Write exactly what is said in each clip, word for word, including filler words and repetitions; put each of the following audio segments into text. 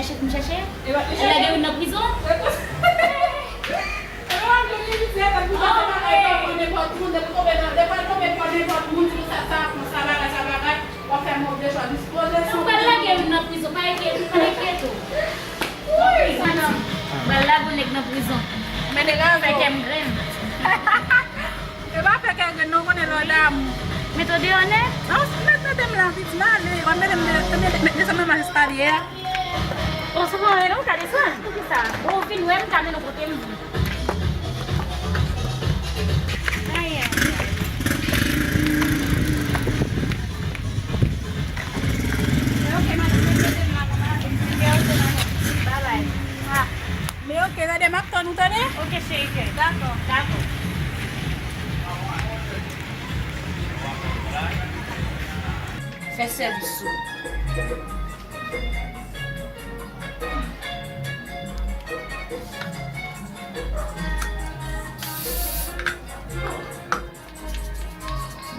Chèche pou m chèche? Ou lage youn nan prizon? Ou pral lage youn nan prizon, pa enkyete, pa enkyete w. Prizon nan. Pral lage yon nèg nan prizon. Men nèg a fè kè m grenn. E pa fè kè grenn non, konnen lè w damou. Mete w deyò nèt? Non, mete, mete m la vit, m ale. Mete m, mete m, mete m desann nan mach eskalye a. Bon, se bon, non, w ka desann. Poukisa? Bon, w vin wè m, ka mennen w kote m vle. Ay, ay, ay. Men ok, madanm, mete m la, mwen pa vin. Men ok, madanm. Bye bye. Ah. Men ok, tande, m ap tann ou, tande? Ok, cheri, kè. Dakò. Dakò. Fè sèvis ou.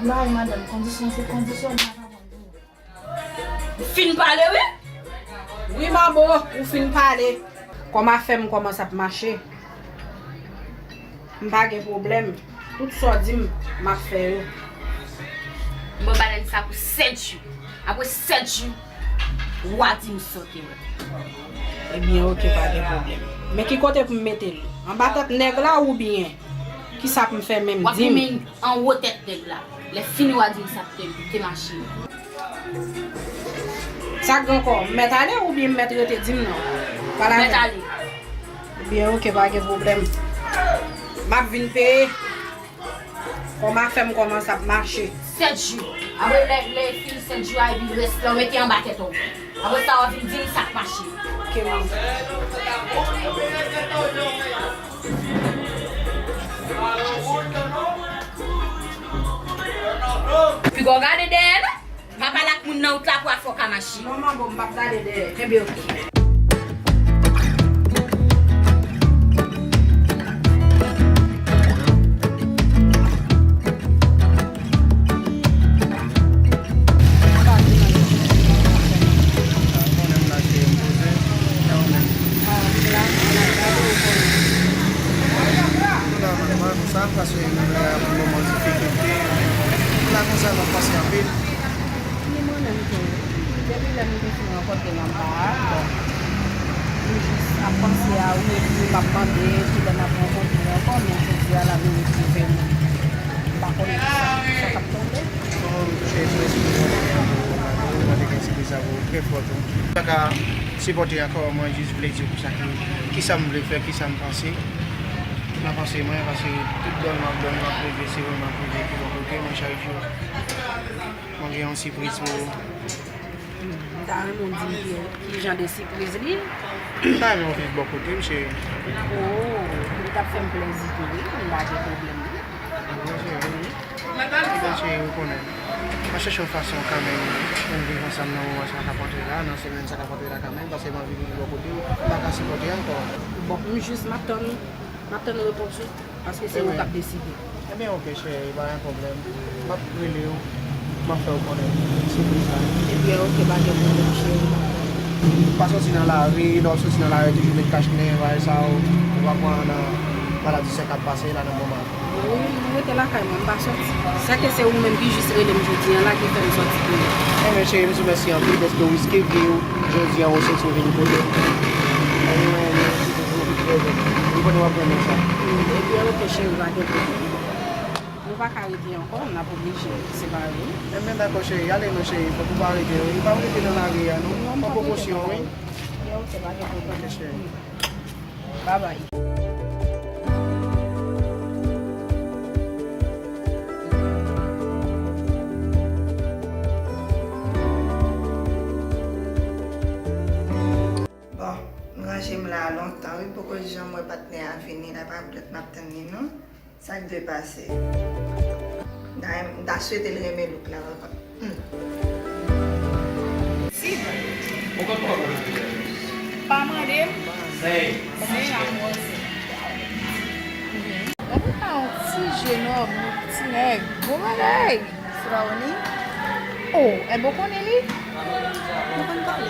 Bay, madanm, kondisyon se kondisyon, m pa ka pran pou ou. Ou fin pale, wi. Wi, manbo, ou fin pale. Kòman afè m kòmanse ap mache? M pa gen pwoblèm. Tout sa w di m, m ap fè yo. M ba w balèn sa pou sèt jou. Apre sèt jou, w a di m sa w te wè. Ebyen, ok, pa gen pwoblèm. Men ki kote pou m mete l? Anba tèt nèg la oubyen? Kisa pou m fè menm? Di m. W ap goumen anwo tèt nèg la. Lè fini, w a di m sa k te, te mache. Sa k gen ankò? M mèt ale oubyen m mèt rete? Di m non. Pale avè m. Mèt ale. Byen, ok, pa gen pwoblèm. M ap vin peye. Kòman afè m kòmanse ap mache. Sèt jou. Apre lè, lè fini sèt jou a, epi rès la, w mete anba tèt ou. Apre sa, w a vin di m sa k mache. Ok, manbo. Piga w gade dèyè, non? Pa pale ak moun nan wout la pou afè w ka mache. Non, manbo, m p ap gade dèyè. Enben, ok. Nou la konsa, paske nou la pou moman difikilte. Nou la konsa, n ap pase anpil. Ni mwen menm tou. Depi lè nou te fin rankontre nan ba a, bon, nou jis ap panse a ou, epi m ap mande kilè n ap rankontre ankò, men jodi a la nou retwouve nou. M pa konnen sa, sa k ap tonbe. Bon, se prèske mwen te gen sipriz sa pou ou, trè fò tou. M pa ka sipòte ankò, mwen jis vle di w konsa ki, kisa m vle fè, kisa m panse. M ap panse mwen, paske tout dòl m ap dòl, m ap leve, se vre m ap leve pi bon kote, mwen chak jou. Mwen gen yon sipriz pou ou. Hmm, m ta renmen w di m ki, ki jan de sipriz li. M ta renmen w vin bò kote m, cheri. Oh, li t ap fè m plèzi tou, wi. M pa gen pwoblèm, wi. Wi, cheri. Wi. Bon, cheri, ou konnen. M ap chèche yon fason kanmenm pou n viv ansanm nan moman sa k ap antre la, nan semèn sa k ap antre la kanmenm, paske m anvi vin bò kote w. M pa ka sipòte ankò. Bon, m jis, m ap tann, m ap tann repons ou. Paske se ou k ap deside. Ebyen, ok, cheri, pa gen pwoblèm. M ap rele w, m ap fè w konnen sipriz la. Ebyen, ok, pa gen pwoblèm, cheri. Pa soti nan lari, lè w ap soti nan lari, toujou met kach nen, bagay sa yo. Ou pa pran nan maladi sa k ap pase la nan moman. Wi, mwen rete lakay mwen, m pa soti. Sèke se ou menm ki jis rele m jodi a la ki fè m soti pou ou. Ebyen, cheri, m di w mèsi anpil dèske w riske vi w jodi a, ou soti w vin kote m. Mwen, mwen, Ou konnen w ap renmen sa. Ebyen, ok, cheri, pa gen pwoblèm. Nou pa ka rete ankò, n ap oblije separe. Ebyen, dakò, cheri, ale non, cheri, fòk ou pa rete, wi. Pa rete nan lari a, non. Non, m p ap rete non. Pran prekosyon, wi. Ebyen, ok, pa gen pwoblèm. Ok, cheri. Babay. Bon, m ranje m la lontan wi, m poko janm wè patnè a vini la, pa vlòt m ap tann li non. Sa k dwe pase? M ta, m ta swete l renmen look la ankò. Hmm. Ti. Pa mande m. Sey. Sey. Gade sa, yon ti jenòm, yon ti nèg. Bon bagay. Frawoni? Oh, enben w konnen li? Nou konn pale.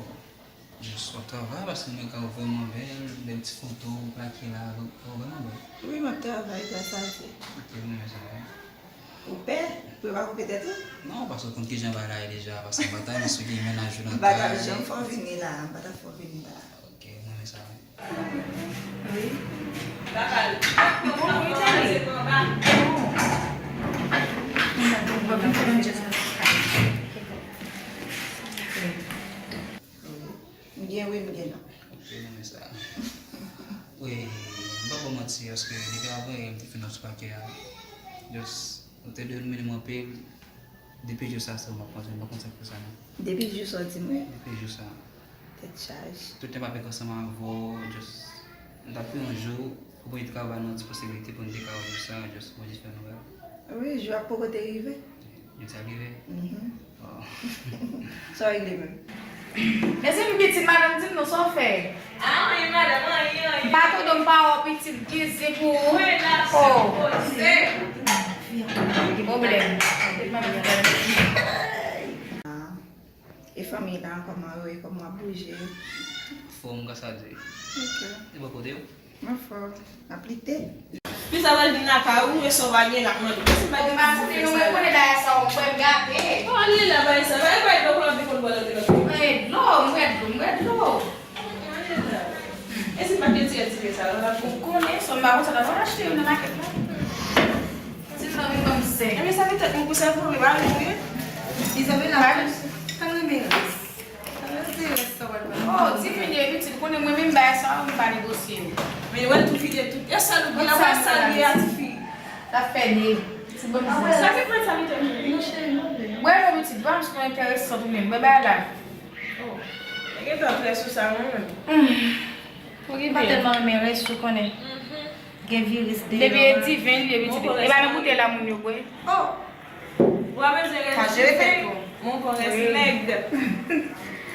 Oh. Jis w ap travay, paske mwen ka w vrèman bèl, bèl ti foto ou plake la, ou vrèman bèl. Wi, m ap travay, gras a Dye. Ok, m renmen sa, wi. Ou pè? Pou yo pa koupe tèt ou? Non, paske w konn kijan bagay la ye deja, paske m pa ta renmen sou gen mennaj ou nan kay. M pa ta janm fè w vini la, m pa ta fè w vini la. Ok, m renmen sa, wi. Wi. Papa, li. Bon, wi, tande. Bon. Bon, bon, bon, bon, bon. M gen wi, m gen non. Ok, m renmen sa. Wi, m pa ba w manti, paske depi avan yè m te fin nan sou pake a. Just, nou te dwe mennen m anpil. Depi jou sa, se ou m ap panse, m pa konn sa k fè sa non. Depi jou sa w di mwen? Depi jou sa. Tèt chaje. Tout tan m ap ansanm avè w, just, m t ap priye yon jou, pou Bondye te ka ba nou yon ti posiblite pou nou te ka wè jou sa, just Bondye fè nou wè. Wi, jou a poko te rive. Jodi a rive? Mhm. Oh. Sa w regle menm? Mezanmi, pitit madanm di m non, sa w fè? Anyen, madanm, anyen, anyen. M pa tande w, m pa wè w, pitit, gen zen pou ou. Mwen la, oh, poze. Gen pwoblèm. Ah. E fanmi la, kòman yo ye, kòman w ap bouje? Anfòm, gras a Dye. Ok. E bò kote w? Mwen fò. N ap lite. Fi sa pral vin lakay ou, e sa w pa gen la, mande. Mwen pa konnen non, mwen konnen bagay sa yo, mwen gate. Oh, ale la, bagay sa. Bagay, bagay, dlo, konnen pi konn bò lòt lòt. Mwen dlo, mwen dlo, mwen dlo. Ale la. E si m pa te tire, tire sa, la, la, pou konnen, sa, m pa konn sa, la, nou achte yo nan makèt la. Si m nan vin kòm Ebyen, sa gen tèt mwen pou sèvo, wi, mari m, wi. Izabela, pa renmen rès. Pa renmen rès, sa w pral pran. Oh, Divine, pitit, konnen mwen menm bagay sa, m pa negosye. Men wè tou fidèl tout. E sèl ou gen la, wè sèl li a, tifi. L ap fè nèg. Ti bòm sa. Sa ki pran sa li te jwe? Wè non, pitit, pa m sou enteresan ou menm. Wè bagay la. Oh. Mwen gentan trè sou sa, mwen menm. Pou ki pa tèlman renmen rès, ou konnen. Gen viris deyò. Depi e diven li ye, pitit. E pa nan boutèy la moun yo bwè. Oh! Ou pa bezwen rès diven, mwen konn rès nèg.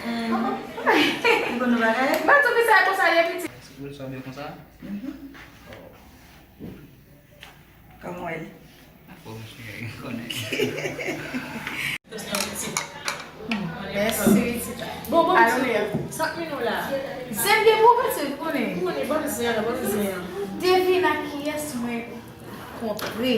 Ou konn bagay? Ba tou ki sa konsa ye, pitit. Ti boul sa byen konsa? Kòman w ye? Bon, mesye, konnen. Mèsi, pitit. Bon, bon, sa k mennen w la? Zen gen pwoblèm, se konnen. Ou konnen, ban m zen an, ban m zen an. Devine ak kiyès mwen kontre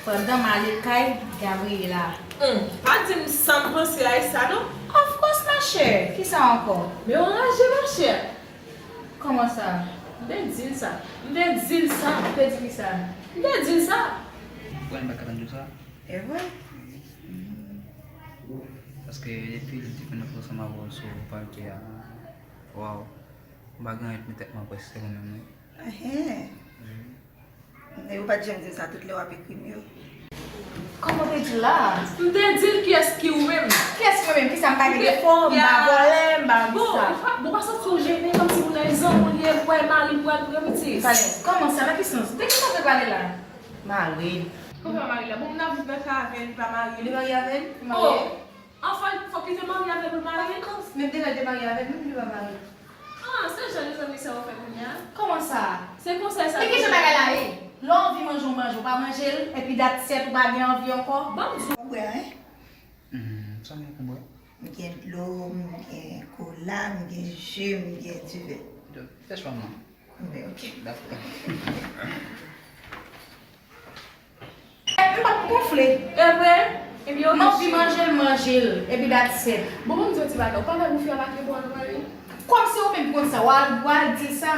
pandan m ale kay Gabriela. Hmm, pa di m sa m panse a e sa, non? Of course, machè. Kisa ankò? Men w anraje, machè. Kòman sa? M te di l sa. M te di l sa. Ou te di kisa? M te di l sa. Ou kwè m pa ka tann di w sa? E vre? Wi. Paske depi l te fin ansanm avè w sou palke a, waw, m pa gen anyen pou tèt mwen prèske mwen menm, wi. Wi. E ou pa t janm di m sa tout lè w ap ekri m yo? Kòman w te di l la? M te di l kiyès ki ou menm. Kiyès mwen menm? Kisa m pa gen defo, m pa vòlè, m pa kisa? Bon, ou pa, bon, ou pa santi w jennen kòmsi moun nan e zanmi w li ye, ou wè mari l pral pran pitit. Talè, kòman sa? Nan ki sans? De ki sa w te pale la? Mari l. Kòman mari l la? Bon, moun ap viv nan kay avè l, li pa marye. Li marye avè l? Li marye? Oh! Anfen, fòk li te marye avè l pou l marye? Of course, men deja l te marye avè l, menm li pa marye. Ah, se jan de zanmi sa yo fè kounye a? Kòman sa? Se konsèy sa. Men ki jan bagay la ye? Lè w anvi manje yon manje, ou pa manje l, epi dat sèt ou pa gen anvi ankò? Ban m di w. Ou bwè, en? Hmm, sa m gen pou bwè? M gen dlo, m gen kola, m gen ji, m gen diven. Fè chwa m nan. Anben, ok. Dakò. M p ap gonfle. E vre? Ebyen, ok, cheri. M anvi manje l, manje l. Epi that's it. Bon, ban m di w ti bagay. Ou pa wè boufi a make bò nan mari? Kòm se ou menm ki konn sa, w al, w al di l sa.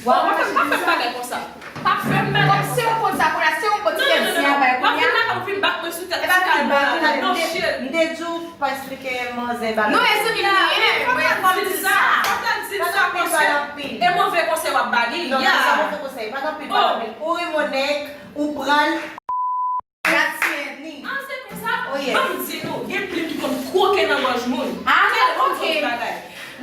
W al rache di l sa. Pa fè m bagay konsa. Pa fè m bagay konsa. Kòm se ou konn sa, kounye a, se yon bon ti kèk zen a bay kounye a. W ap vin lakay ou vin bat mwen sou tèt ti kay mwen la. Non, cheri. M te di w pa eksplike manzè bagay. Non, e zanmi m li ye, mwen fò m di l sa. Fò w ta di l sa, paske e move konsèy w ap ba li. Non, se pa move konsèy, pa t anpil, pa t anpil. Ou rimò nèg, ou pran l. That's it. Ah, se konsa? Oh, yes. Ban m di nou, gen plim ki konn kwoke nan gòj moun. Ah, ok.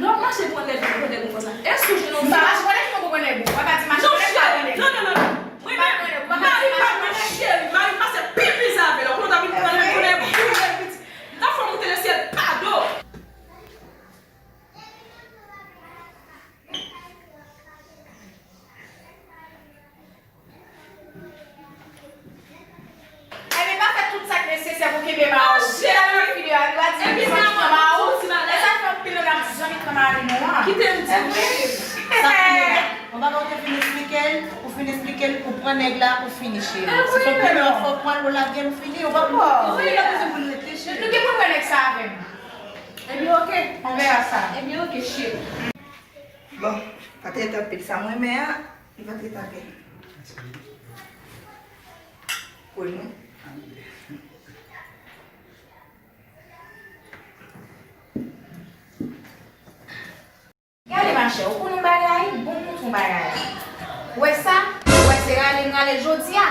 Lè w ap mache pran nèg ou pran nèg ou konsa. Èske w jwenn yon fi? M pa mache pran nèg, non, pou pran nèg ou. Mwen pa di mache pran nèg, pa pran nèg. Non, cheri. Non, non, non, non. Mwen menm, mari pa mwen, cheri. Mari pa se pi bizave lè w konn ta vin pran nèg pou nèg ou. M ta fè w moute nan syèl pa do. Ebyen, pa fè tout sa k nesesè pou kenbe mari w. Si l ap nan fidèl, li va di li santi nan mari w. E sa k fè anpil moun ap di zanmi pran mari nou an. Kite m di w, cheri. Sa fini la. Bon, bagay ou te fin eksplike l, ou fin eksplike l, ou pran nèg la, ou fini, cheri. Si se yon pil lòt fwa w pran l, ou lage m, fini, ou pa pou. Wi, li pa bezwen pou l rete, cheri. Nou gen pou n wè nèg sa avè m. Ebyen, oke. On verra sa. Ebyen, oke, cheri. Bon, pa t ret anpil sa m renmen an, li pa t ret anpil. Pou nou. Gade machè, ou konn yon bagay, bon m montre w yon bagay. Ou wè sa? Ou wè se rale m rale l jodi a?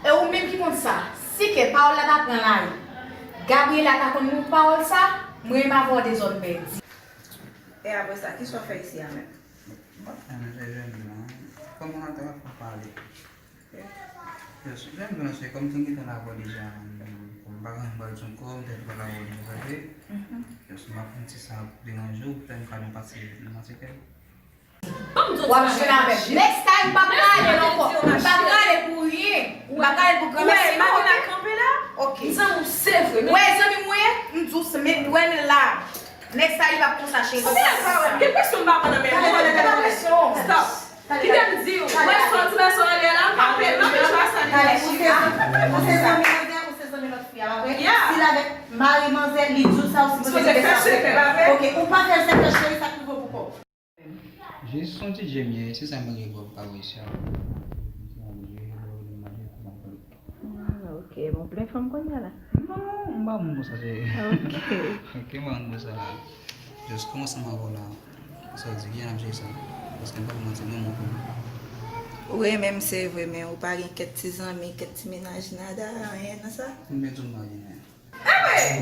E ou menm ki konn sa, si ke pawòl la ta pran lari, Gabriela ta konn mout pawòl sa, mwen menm avè w de zòn pèdi. E apre sa, kisa w fè isi a menm? Bon, mwen se jèn lan, kòman w ap fè pale? Yes, jèn lan se kòm te gentan la avè w deja, m pa gen anyen m pral di ankò, m te pral avè w deja, sa vle. Yes, m ap fè ti sa pou deranje w, pou fè m ka nou pase nan matikèl. W ap jwenn avè m. Next time, m p ap rale l ankò. M p ap rale pou ryen. M p ap rale pou granmèsi non, oke? Ok. Ou wè zanmi m ou ye? M di w sa, men wè m la. Next time, li p ap konsa, cheri. Gen presyon m pa pran nan men mwen. Pa presyon. Stop. Kite m di w. Wè sa w di la, sa w rele la, m pa pè, m pa pè sa li. Talè, ou se zanmi, ou se zanmi manzè, ou se zanmi lòt fi a, pa vre? Yeah. Si l avèk mari manzè, li di w sa, ou sipoze rete sa. Ok, ou pa fè l sekrè, cheri, sa k rive w pou kò w. Jis yon ti djemye, se sa m gen pou m ka wè isi a. Ah, ok. E bon, plen fanm konnya la. Non, m pa moun konsa, cheri. Ok. Ok, m pa moun konsa. Just kòmanse m avè w la. Sa di, kijan n ap jere sa? Paske m pa pou manti, non, mwen konn. Ou renmen m, se vre, men ou pa gen kèk ti zanmi, kèk ti mennaj, nada, anyen nan sa? M byen di w m pa gen anyen.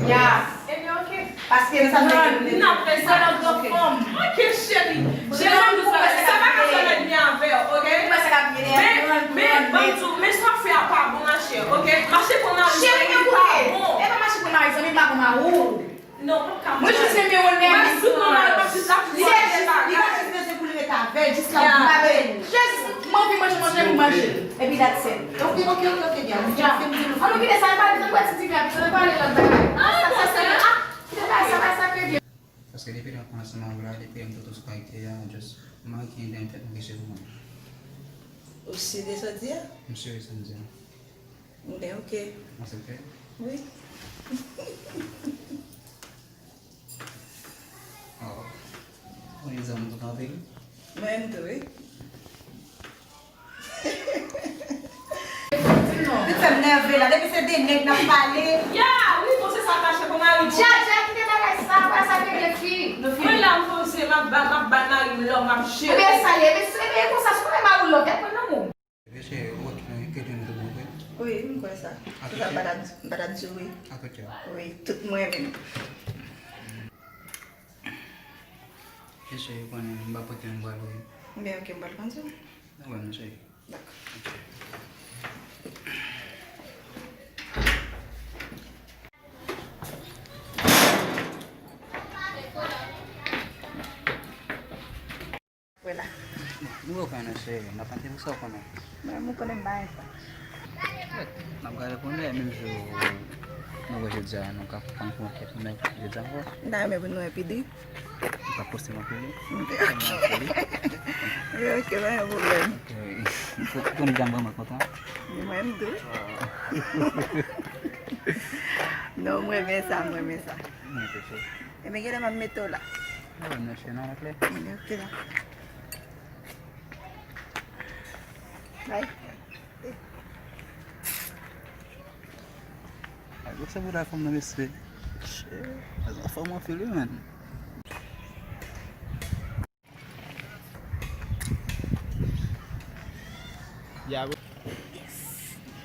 Ya. Ebyen, ok. Paske m sa vle di. N ap fè sa nan gran fòm. Ok, cheri. Cheri, sa pa ka fè lènmi avè w, ok? Men, men, ban m di w, men sa w fè a pa bon, machè, ok? Mache pran mari zanmi pa bon. E pa mache pran mari zanmi, m pa pran mari w. Non, m p ap ka. Mwen jis renmen w nèt. Mwen jis renmen w nèt, m ap jis ap di w de bagay. Li pa jis bezwen pou li ret avè l, jis la pou l avè l. Jis, m anvi manje, manje, m manje. Epi that's it. Ok, ok, ok, ok, byen. Ann nou kite sa, pa, nou pa ti diven ap pale lòt bagay. Ah, sa, sa, sa, ah, kite bagay sa, pa sa ke byen. Paske depi lè m konn ansanm avè w la, depi lè m tonton sou kalite a, just, m pa gen anyen nan tèt mwen ki se pou mwen. Ou si de sa w di a? M si de sa m di a. Ebyen, ok. Aksepte? Wi. Oh. Ou konn zanmi m tou kanpe wi. Mwen menm tou, wi. Li fè m nève la. Depi se de nèg n ap pale. Ya, wi, bon, se sa k mache pou mari. Dja, Dja, kite bagay sa, pa sa ke gen fi. Mwen la, m poze, m ap ba, m ap bay mari m love, m ap jere. Ebyen, sa ye, ebyen, ebyen, e konsa, si w pa bay mari w love, y ap pran nan men w. Mesye, ou wè ki, ki tou nou te bon vre? Wi, m kwè sa. Tout sa m pa t ap di, m pa t ap di w wi. Wi, tout mwen menm. Mesye, ou konnen m pa pote yon bal wi. Men ok, m pral kondi w. Nan wè m cheri. Dakò. Wè la. Nou wè konnen se, n ap antre pou sa w konnen. Mwen, mwen konnen m pa gen sa. N ap gade konnen, menm jou nou wè jodi a, nou ka pran kèk nèg jodi a ankò. M ta renmen pou nou wè pi de. M pa poste m anpil wi. Ok. Ok, pa gen pwoblèm. Ok. Pou, pou m di a m vrèman kontan. Mwen menm tou. Non, mwen renmen sa, mwen renmen sa. Mwen tou. Ebyen, genlè m ap mete w la. Ah, mèsi, non, ok. Ebyen, ok la. Bay. Ay, gwo se bouda fanm nan, mesye. Shit. Fanm anpil wi, man. Yes.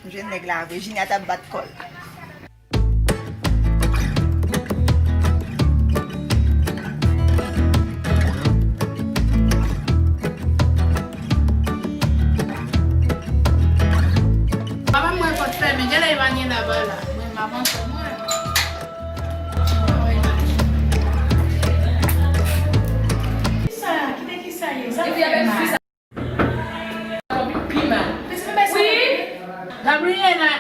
M jwenn nèg la, Virginia t ap bat kò l. Papa m wè pòt fèmen, genlè e pa gen laba la. Mwen m ap antre mwen. Kisa? Kite kisa ye? Sa fè mal. Pi mal. Wi. Gabriela.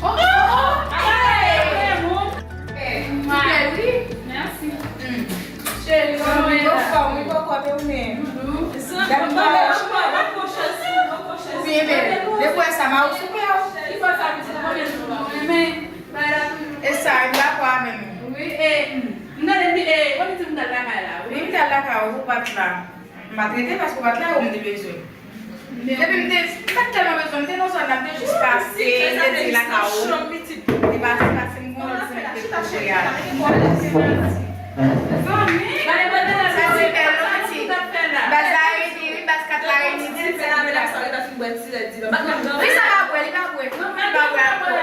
Oh, oh, oh. Mèsi. Cheri, kòman w ye la? Anfòm wi, kòkòt ou menm. Gade m pa wè. Ou byen bèl. Depi w wè sa, ma ou sou kè w. Ki fò sa pitit mwen menm. E sa, m dakò avè nou. Wi, e, m tande di, e, ou di m t al lakay la, wi. Wi, m t al lakay ou, ou pa t la. M pa t rete paske ou pa t la, ou m te bezwen. Depi m te, m pa t tèlman bezwen, m te nan zòn nan, m te jis pase, m te di lakay ou. M te pase, pase, m gon lòt zanmi ki te kote a. Sa ti bèl, non, ti. Baz la redi, wi, baz kat la redi, di m se la. Wi, sa pa bwè, li pa bwè. Li pa bwè alkòl.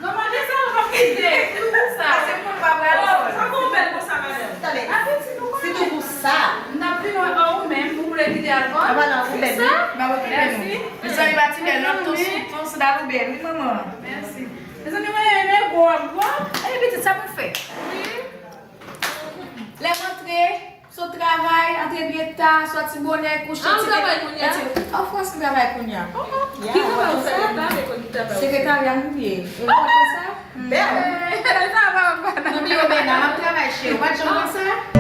Granmadi sa w ap kite, se pou sa. Pase moun pa bwè alkòl. Sa gon bèl konsa, madanm. Tande, se tou pou sa. M t ap vin wè ou menm, ou vle kite alkòl? Apa non, ou bèl, wi. M ap okipe nou. Mezanmi, pa ti bèl, non, ton sou, ton sou dal ou bèl, wi, manman. Mèsi. Mezanmi, mwen renmen gwo ap gwo. E pitit, sa pou fè? Wi. Lè m antre, sot travay, antre byen ta, sòti bonè, kouche, etsetera. An Frans, m travay kounye a. Ki travay ou fè? Sekretaryè, m bliye. E ou konn sa? Bèl. Sa va, ou konn. M bliye, men nan, m ap travay cheri. Ou pa t janm konn sa?